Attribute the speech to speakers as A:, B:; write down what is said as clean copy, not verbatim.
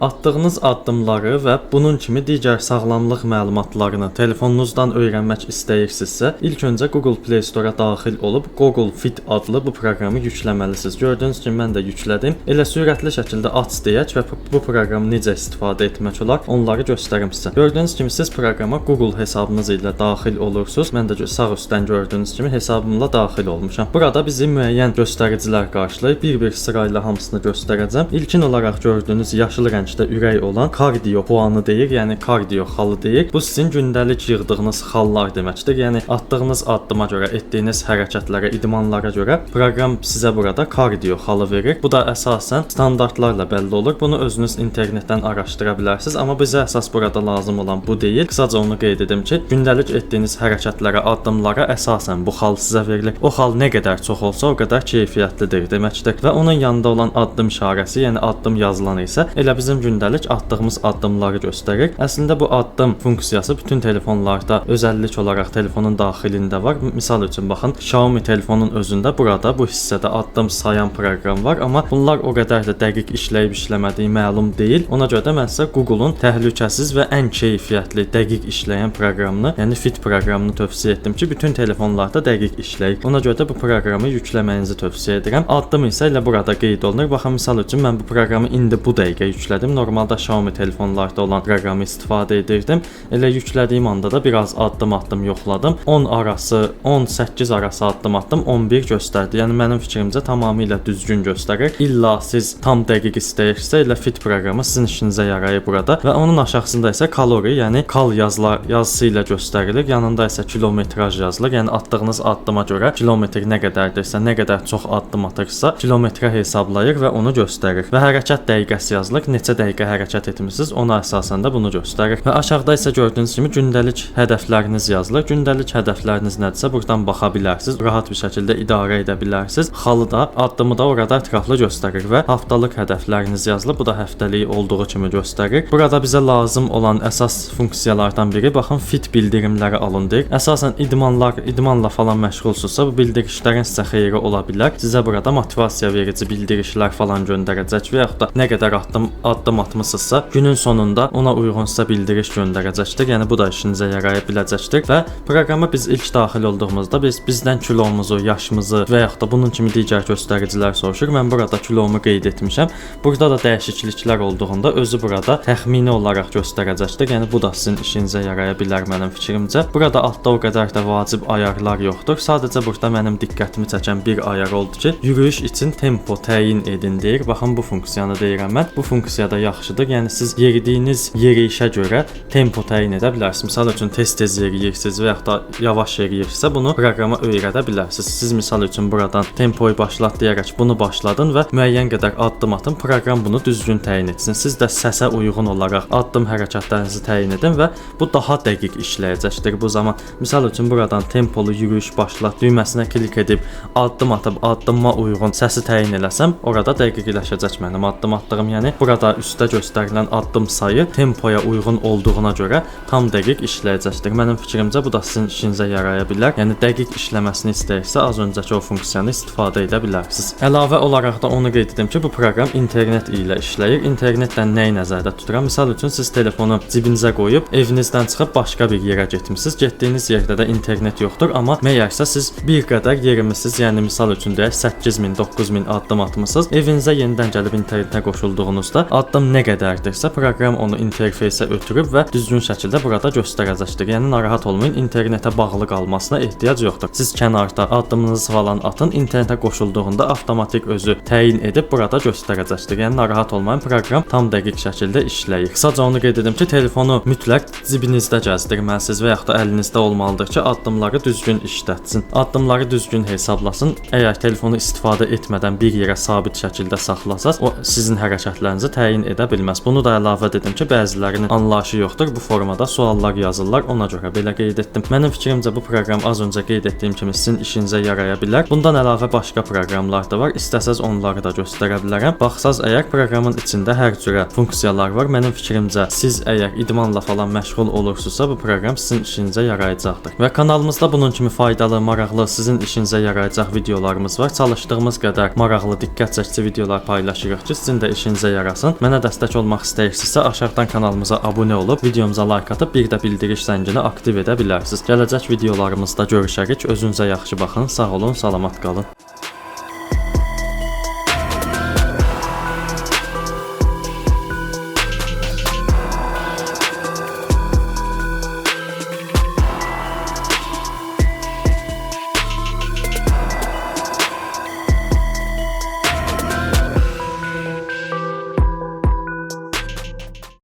A: Atdığınız addımları və bunun kimi digər sağlamlıq məlumatlarını telefonunuzdan öyrənmək istəyirsinizsə, ilk öncə Google Play Store-a daxil olub Google Fit adlı bu proqramı yükləməlisiniz. Gördüyünüz kimi mən də yüklədim. Elə sürətli şəkildə aç deyək və bu proqramı necə istifadə etmək olar, onları göstərim sizə. Gördüyünüz kimi siz proqrama Google hesabınız ilə daxil olursunuz. Mən də sağ üstdən gördüyünüz kimi hesabımla daxil olmuşam. Burada bizi müəyyən göstəricilər qarşılayır. Bir-bir sırayla hamısını göstərəcəm. İlkin olaraq gördüyünüz yaşıl rəngdə ürək olan kardiyo puanı deyir, yəni kardiyo xalı deyir. Bu sizin gündəlik yığdığınız xallar deməkdir. Yəni atdığınız addıma görə, etdiyiniz hərəkətlərə, idmanlara görə proqram sizə burada kardiyo xalı verir. Bu da əsasən standartlarla bəlli olur. Bunu özünüz internetdən araşdıra bilərsiniz, amma bizə əsas burada lazım olan bu deyil. Qısaca onu qeyd edim ki, gündəlik etdiyiniz hərəkətlərə, addımlara əsasən bu xal sizə verilir. O xal nə qədər çox olsa, o qədər keyfiyyətlidir deməkdir. Və onun yanında olan addım işarəsi, yəni addım yazılanı isə elə bizim gündəlik atdığımız addımları göstərir. Əslində bu addım funksiyası bütün telefonlarda özəllik olaraq telefonun daxilində var. Misal üçün baxın, Xiaomi telefonun özündə burada bu hissədə addım sayan proqram var, amma bunlar o qədər də dəqiq işləyib işləmədiyi məlum deyil. Ona görə də mən sizə Google-un təhlükəsiz və ən keyfiyyətli, dəqiq işləyən proqramını, yəni Fit proqramını tövsiyə etdim ki, bütün telefonlarda dəqiq işləyir. Ona görə də bu proqramı yükləməyinizi tövsiyə edirəm. Addım isə elə burada qeyd olunur. Baxın, misal üçün mən bu proqramı indi bu dəqiqə yüklədim. Normalda Xiaomi telefonlarda olan proqramı istifadə edirdim. Elə yüklədiyim anda da biraz addım atdım, yoxladım. 10 arası, 18 arası addım atdım, 11 göstərdi. Yəni mənim fikrimcə tamamilə düzgün göstərir. İlla siz tam dəqiq istəyirsə, elə Fit proqramı sizin işinizə yarayır burada və onun aşağısında isə kalori, yəni kal yazılar yazısı ilə göstərilir. Yanında isə kilometraj yazılır. Yəni atdığınız addıma görə kilometr nə qədərdirsə, nə qədər çox addım atırsa, kilometrə hesablayır və onu göstərir. Və hərəkət dəqiqəsi yazılır. Neçə dəqiqə hərəkət etmisiniz, ona əsasən də bunu göstərir. Və aşağıda isə gördüyünüz kimi gündəlik hədəfləriniz yazılır. Gündəlik hədəfləriniz nədirsə, buradan baxa bilərsiniz. Rahat bir şəkildə idarə edə bilərsiniz. Xalı da, addımı da orada ətraflı göstərir və haftalıq hədəfləriniz yazılır. Bu da həftəlik olduğu kimi göstərir. Burada bizə lazım olan əsas funksiyalardan biri, baxın, fit bildirimləri alın deyir. Əsasən idmanlar, idmanla falan məşğulsunuzsa, bu bildirişlərin sizə xeyri ola bilər. Sizə burada motivasiya verici bildirişlər falan göndərəcək və yaxud da nə qədər addım atmısınızsa, günün sonunda ona uyğun sizə bildiriş göndərəcəkdir. Yəni bu da işinizə yaraya biləcəkdir və proqrama biz ilk daxil olduğumuzda bizdən kilomuzu, yaşımızı və yaxud da bunun kimi digər göstəricilər soruşur. Mən burada kilomu qeyd etmişəm. Burada da dəyişikliklər olduğunda özü burada təxmini olaraq göstərəcəkdir. Yəni bu da sizin işinizə yaraya bilər mənim fikrimcə. Burada altda o qədər də vacib ayarlar yoxdur. Sadəcə burada mənim diqqətimi çəkən bir ayar oldu ki, yürüyüş üçün tempo təyin edin deyir. Baxın, bu funksiyanı deyirəm mən. Bu funksiya da yaxşıdır. Yəni siz yeridiyiniz yeriyişə görə tempo təyin edə bilərsiniz. Misal üçün tez-tez yeriyirsiniz və yaxud da yavaş yeriyirsinizsə, bunu proqrama öyrədə bilərsiniz. Siz misal üçün buradan tempoyu başlat deyərək bunu başladın və müəyyən qədər addım atın, proqram bunu düzgün təyin etsin. Siz də səsə uyğun olaraq addım hərəkətlərinizi təyin edin və bu daha dəqiq işləyəcəkdir bu zaman. Misal üçün buradan tempolu yürüyüş başlat düyməsinə klik edib addım atıb addımıma uyğun səsi təyin eləsəm, orada dəqiqləşəcək mənim addım atdığım. Yəni burada üstdə göstərilən addım sayı tempoya uyğun olduğuna görə tam dəqiq işləyəcəkdir. Mənim fikrimcə bu da sizin işinizə yaraya bilər. Yəni dəqiq işləməsini istəyirsə, az öncəki o funksiyanı istifadə edə bilərsiniz. Əlavə olaraq da onu qeyd edim ki, bu proqram internet ilə işləyir. İnternetlə nəyi nəzərdə tuturam? Misal üçün siz telefonu cibinizə qoyub evinizdən çıxıb başqa bir yerə getmisiniz. Getdiyiniz yerdə də internet yoxdur, amma məyərsə siz bir qədər yerimisiniz. Yəni misal üçün deyək 8000, 9000 addım atmısınız. Evinizə yenidən gəlib internetə qoşulduğunuzda addım nə qədərdirsə, proqram onu interfeysə ötürüb və düzgün şəkildə burada göstərəcəkdir. Yəni narahat olmayın, internetə bağlı qalmasına ehtiyac yoxdur. Siz kənarda addımınızı falan atın, internetə qoşulduğunda avtomatik özü təyin edib burada göstərəcəkdir. Yəni narahat olmayın, proqram tam dəqiq şəkildə işləyir. Qısaca onu qeyd edim ki, telefonu mütləq cibinizdə gəzdirməlisiniz və yaxud da əlinizdə olmalıdır ki, addımları düzgün işlətsin. Addımları düzgün hesablasın. Əgər telefonu istifadə etmədən bir yerə sabit şəkildə saxlasaz, o sizin hərəkətlərinizi təyin edə bilməz. Bunu da əlavə edim ki, bəzilərinin anlayışı yoxdur. Bu formada suallar yazırlar. Ona görə belə qeyd etdim. Mənim fikrimcə bu proqram az öncə qeyd etdiyim kimi sizin işinizə yaraya bilər. Bundan əlavə başqa proqramlar da var. İstəsəz onları da göstərə bilərəm. Baxsaz əgər, proqramın içində hər cürə funksiyalar var. Mənim fikrimcə siz əgər idmanla falan məşğul olursunuzsa, bu proqram sizin işinizə yarayacaqdır. Və kanalımızda bunun kimi faydalı, maraqlı, sizin işinizə yarayacaq videolarımız var. Çalışdığımız qədər maraqlı, diqqət çəkici videolar paylaşırıq ki, sizin də işinizə yarasın. Mənə Mənə dəstək olmaq istəyirsinizsə aşağıdan kanalımıza abunə olub, videomuza like atıb bir də bildiriş zəngini aktiv edə bilərsiniz. Gələcək videolarımızda görüşərik. Özünüzə yaxşı baxın. Sağ olun, salamat qalın.